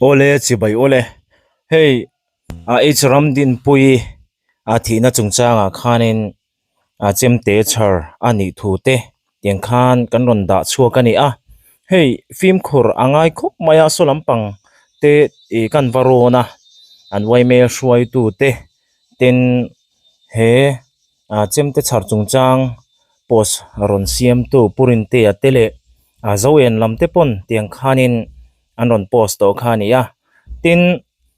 Awle chibai awle hei a H Ramdinpuii a thihna chungchangah khanin a chemte chhar a nih thu te tiang khan kan rawn dah chhuak a ni a hei fimkhur a ngai khawp mai a saw lampang te ih kan va rawn a an uaimel hruaitu te tin he. Ah chemte chhar chungchang post rawn siamtu Pu Rintea te leh ah Zoen lam te pawn tiang khanin an rawn post tawh kha a ni a tin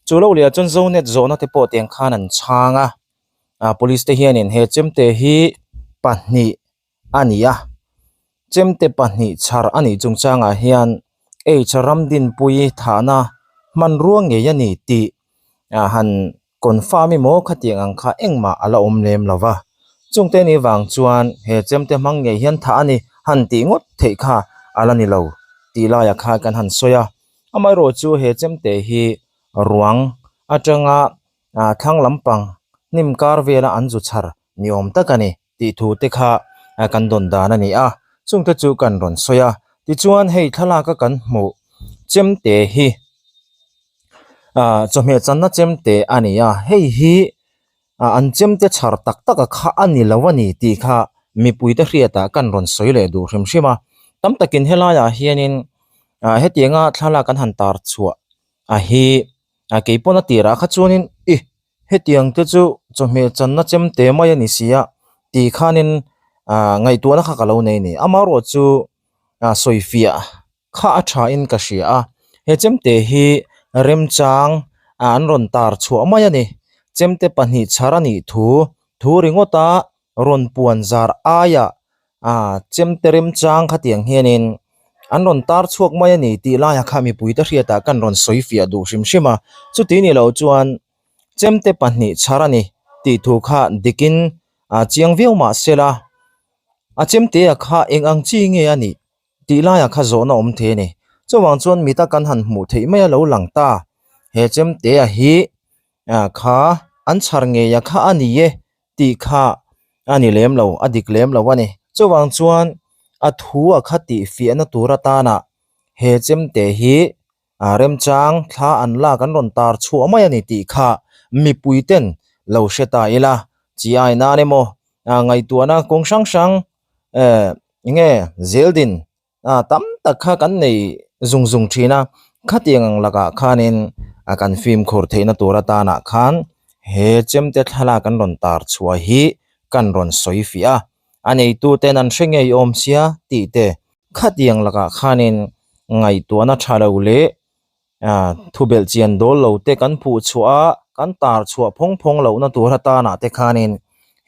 chu lo leh ah chuan Zonet zawhna te pawh tiang khan an chhang a ah police te hianin he chemte hi pahnih a ni a chemte pahnih chhar a nih chungchangah hian H Ramdinpuii thahna hmanrua ngei a ni tih ah han Confirm emaw khatiang ang kha engmah a la awm lem lo va, chungte ni vang chuan he chemte hmang ngei hian thah a ni han tih ngawt theih kha a la ni lo tih laiah khan kan han sawi a. Amaherawh chu he chemte hi ruang atanga thlang lampang hnim kar vela an zu chhar ni awm tak a ni tih thu te kha kan dawn dan a ni a, chungte chu kan rawn sawi a. Tichuan hei thlalaka kan hmuh chemte hi ah chawhmeh channa chemte a ni a hei hi ah an chemte chhar tak tak a kha a ni lo a ni tih kha mipuite hriatah kan rawn sawi leh duh hrim hrim a tam takin helaiah hianin ah hetianga thlalak an han tar chhuah a hi ah keipawn a tirah kha chuanin ih hetiang te chu chawhmeh channa chemte mai a ni si a tih khanin ah ngaihtuahna kha ka lo nei a ni amaherawh chu ah sawifiah. Kha a tha in ka hria a, he chemte hi remchang ah an rawn tar chhuah mai a ni. Chemte pahnih chhar a nih thu thu ringawt a rawn puan zar aiah ah chemte remchang khatiang hianin an rawn tar chhuak mai a ni tih laiah kha mipuite hriatah kan rawn sawi fiah duh hrim hrim a. Chuti ni lo chuan chemte pahnih chhar a ni tih thu kha dikin ah chiang viau mah sela a chemte ah kha eng ang chi nge a nih? Tih laiah kha zawhna awm thei a ni. Chuvang chuan mita kan han hmuh theih mai a lo lang ta. He chemtea hi ah kha an chhar ngei a kha a ni e tih kha a ni lem lo, a dik lem lo a ni. Chuvang chuan a thu a kha tih fiahna tur atana he chemte hi ah remchang thla an lak an rawn tar chhuah mai a ni tih kha mipui ten lo hre ta ila. Chi ai nan emaw ah ngaihtuahna kawng hrang hrang eh enge zeldin ah tam tak kha kan nei zung zung thin a khatiang ang lakah khanin a kan fimkhur theihna tur atanah khan he chemte thlalak an rawn tar chhuah hi kan rawn sawi fiah a a neitu ten an hre ngei awm sia tih te khatiang lakah khanin ngaihtuahna tha lo leh Ah thu belh chian dawl lo te kan phuh chhuah a, kan tar chhuah phawng phawng lohna tur atanah te khanin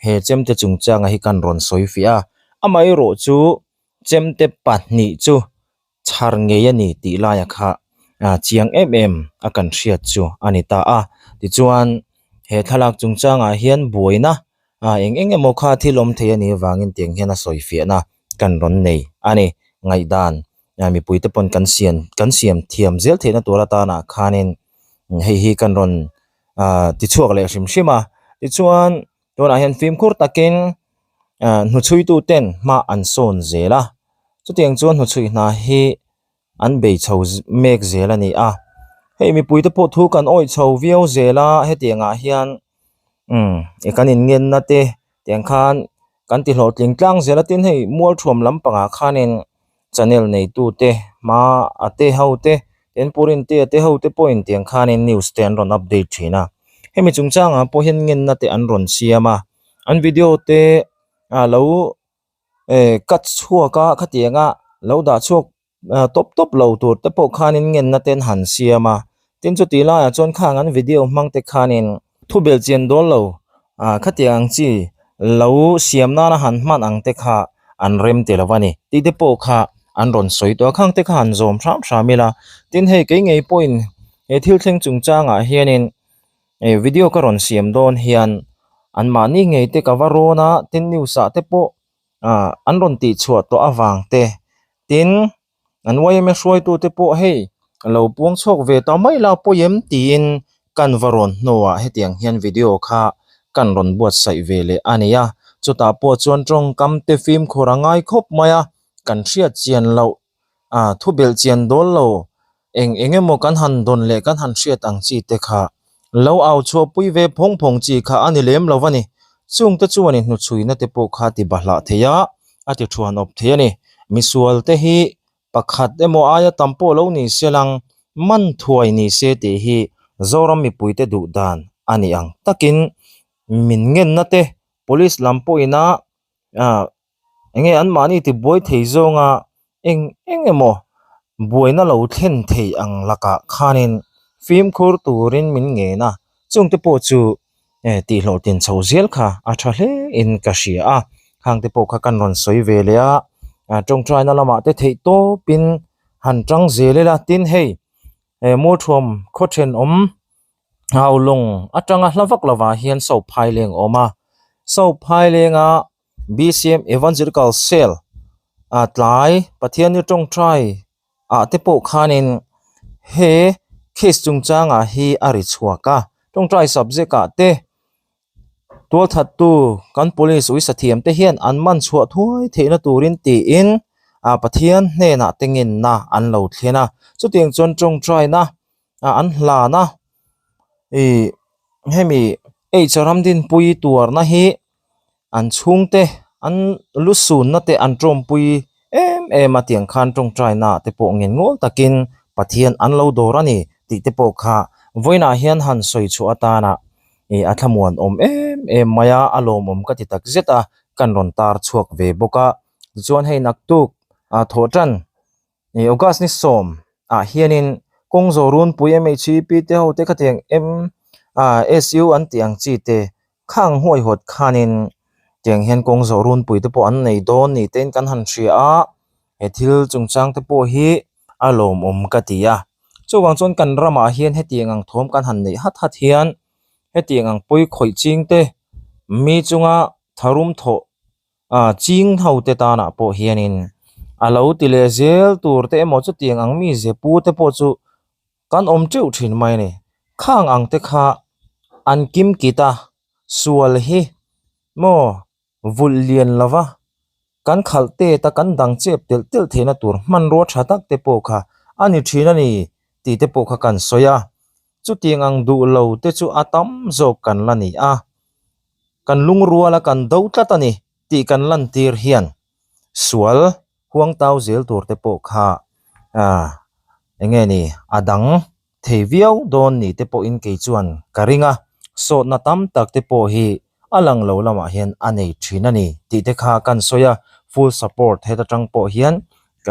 he chemte chungchanga hi kan rawn sawi fiah a. Amaherawh chu chemte pahnih chu chhar ngei a ni tih laia kha ah chiang em em a kan hriat chu a ni ta a. Tichuan he thlalak chungchangah hian buaina ah eng eng emaw kha thil awm thei a nih avangin tiang hian a sawi fiahna kan rawn nei a ni. Ngaihdan mipui te pawn kan siam kan siam thiam zel theihna tur atana khanin hei hi kan rawn ah tichhuak leh hrim hrim a tichuan tunah hian fimkhur takin ah hnuchhui tu ten hma an sawn zel a chutiang chuan hnuchhui hna hi an bei chho mek zel a ni a hei mipui te pawh thu kan awih chho viau zel a hetiang ah hian umm kan inngenna te tiang khan kan ti hlawhtling tlang zel a tin hei mualthuam lampangah khanin channel neitu te hma a te ho te tin Pu Rintea te ho te pawhin tiang khanin news te an rawn update thin a hemi chungchangah pawh hian ngenna te an rawn siam a an video te ah lo eh cut chhuak a khatianga lo dah chhuak ah tawp tawp lo tur te pawh khanin ngenna te an han siam a tin chutih laiah chuan khang an video hmang te khanin thu belh chian dawl lo ah khatiang ang chi lo siam nana han hman ang te kha an rem ti lo a ni tih te pawh kha an rawn sawi tawh a khang te kha han zawm hram hram ila tin hei kei ngei pawhin he thil thleng chungchangah hianin eh video ka rawn siam dawn hian anmahni ngei te ka va rawn a tin news ah te pawh ah an rawn tih chhuah tawh avang te tin an yma hruaitu te pawh hei lo puang chhuak ve ta mai la pawi em tiin kan va rawn hnuah hetiang hian video kha kan rawn buatsaih ve leh a ni a chutah pawh chuan tawngkam te fimkhur a ngai khawp mai a kan hriat chian loh ah thu belh chian dawl lo. Eng eng emaw kan han dawn leh kan han hriat ang chi te kha lo au chhuah pui ve phawng phawng chi kha a ni lem lo a ni. Chungte chuan i hnuchhuina te pawh kha ti bahlah thei a, a ti thuan awp thei a ni. Misual te hi pakhat emaw aia tam pawh lo ni se lang, man thuai ni se tih hi Zoram mipuite duh dan a ni ang takin min ngenna te police lam pawhin a ah enge anmahni tibuai thei zawnga eng eng emaw buaina lo thlen thei ang lakah khanin fimkhur turin min ngen a chungte pawh chu eh tih hlawhtlin chho zel kha a tha hle in ka hria a khangte pawh kha kan rawn sawi ve leh a ah tawngtaina lamah te theih tawpin han tang zel ila tin hei eh mualthuam khaw thenawm Haulawng atanga hla vak lovah hian South Phaileng a awm a, South Phailenga BCM Evangelical Cell ah tlai Pathianni tawngtai ah te pawh khanin he case chungchangah hi a ri chhuak a, tawngtai subject ah te Tualthattu kan police uisathiam te hian an man chhuah thuai theihna turin tiin ah Pathian hnenah te ngenna an lo thlen a, chutiang chuan tawngtaina ah an hlan a ih hemi H Ramdinpui tuarna hi an chhungte an lu sunna te an tawmpui em em a tiang khan tawngtaina te pawh ngen ngawl takin Pathian an lo dawr a ni tih te pawh kha vawiinah hian han sawi chhuah atana ih a thlamuan awm em em mai a a lawmawm ka ti tak zet a kan rawn tar chhuak ve bawk a tichuan hei naktuk ah thawh tan ih August ni sawm ah hianin kawng zawh runpui M_H_E_P te ho te khatiang M ah S_U an tih ang chi te khang huaihawt khanin tiang hian kawng zawh runpui te pawh an nei dawn ni te in kan han hria a he thil chungchang te pawh hi a lawmawm ka ti a chuvang chuan kan ramah hian hetiang ang thawm kan han neih hat hat hian hetiang ang pawi khawih ching te mi chunga tharum thawh ah ching ho te tanah pawh hianin a lo ti leh zel tur te emaw chutiang ang mi ze pu te pawh chu kan awm teuh thin mai a ni khang ang te kha an kim kit a sual hi maw vulh lian lova kan khalh tet a kan dang chep telh telh theihna tur hmanrua tha tak te pawh kha a ni thin a ni tih te pawh kha kan sawi a chutiang ang duh lo te chu a tam zawk kan la ni a kan lungrual a kan do tlat a ni tih kan lantir hian sual huang tau zel tur te pawh kha ah eng nge ni a dang thei viau dawn ni te pawhin kei chuan ka ring a sawtna tam tak te pawh hi a lang lo lamah hian a nei thin a ni tih te kha kan sawi a full support heta tang pawh hian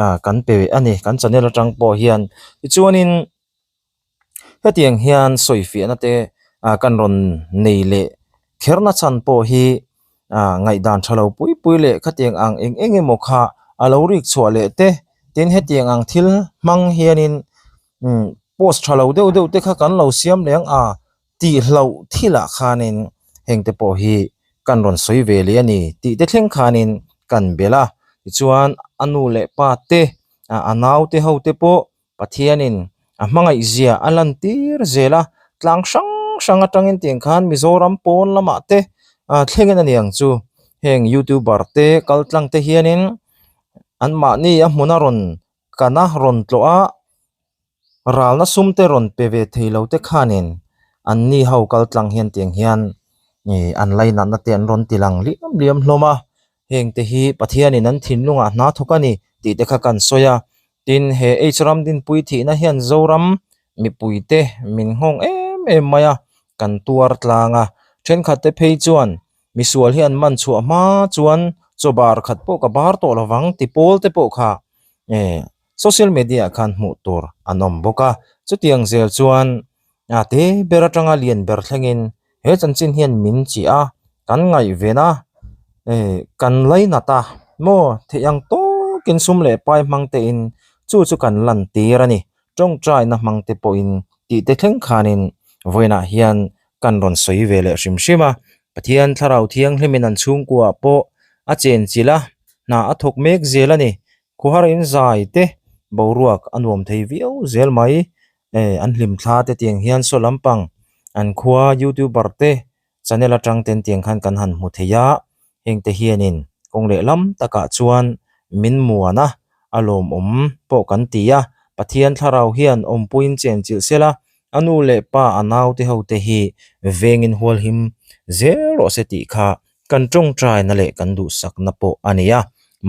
ah kan pe a ni kan channel atang pawh hian tichuanin hetiang hian sawifiahna te ah kan rawn nei leh kherna chhan pawh hi ah ngaihdan tha lo pui pui leh khatiang ang eng eng emaw kha a lo rik chhuah leh te tin hetiang ang thil hmang hianin umm post tha lo deuh deuh te kha kan lo siam leh ang a tih hlauh thilah khanin heng te pawh hi kan rawn sawi ve leh a ni tih te thleng khanin kan belh a tichuan a nu leh pa te ah a nau te ho te pawh Pathianin a hmangaih zia a lantir zel a tlang hrang hrang atangin tiang khan Mizoram pawn lamah te ah thlengin a ni ang chu heng youtuber te kal tlang te hianin anmahni a hmun a rawn kana rawn tlawh a ralna sum te rawn pe ve thei lo te khanin anni ho kal tlang hian tiang hian ih an lainatna te an rawn ti lang liam liam hlawm a heng te hi Pathianin an thinlungah hna thawk a ni tih te kha kan sawi a tin he H ram dinpui thihna hian Zoram mipuite min nghawng em em mai a kan tuar tlang a thenkhat te phei chuan misual hi an man chhuah hma chuan chaw bar khat pawh ka bar tawh lovang ti pawl te pawh kha eh social media ah khan hmuh tur an awm bawk a chutiang zel chuan a te ber atanga lian ber thlengin he chanchin hian min chih a kan ngaihven a eh kan lainat a maw theih ang tawkin sum leh pai hmang te in chu chu kan lan tir a ni tawngtaina hmang te pawhin tih te thleng khanin vawiinah hian kan rawn sawi ve leh hrim hrim a Pathian thlarau thianghlimin an chhungkuaah pawh a chenchilh a hna a thawk mek zel a ni Khuhar in zai te boruak a nuam thei viau zel mai eh an hlim thla te tiang hian saw lampang an khua youtuber te channel atang ten tiang khan kan han hmu thei a heng te hianin kawng leh lam takah chuan min muan a a lawmawm pawh kan ti a. Pathian thlarau hian awmpuiin chenchilh sela, a nu leh pa a naute ho te hi vengin hualhim zel rawh se tih kha kan tawngtaina leh kan duhsakna pawh a ni a.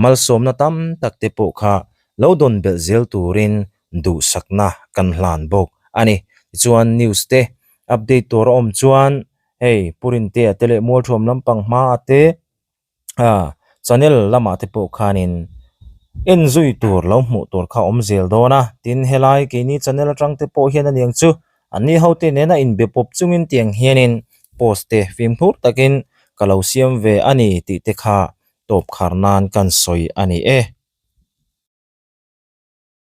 Malsawmna tam tak te pawh kha lo dawn belh zel turin duhsakna kan hlan bawk a ni. Tichuan news te update tur a awm chuan hei Pu Rintea te leh Mualthuam lampang hmaah te ah channel lamah te pawh khanin en zui tur lo hmuh tur kha a awm zel dawn a tin helai keini channel atang te pawh hian aniang chu an ni ho te nena inbe pawp chungin tiang hianin post te fimkhur takin ka lo siam ve a ni tih te kha tawp khar nan kan sawi a ni e.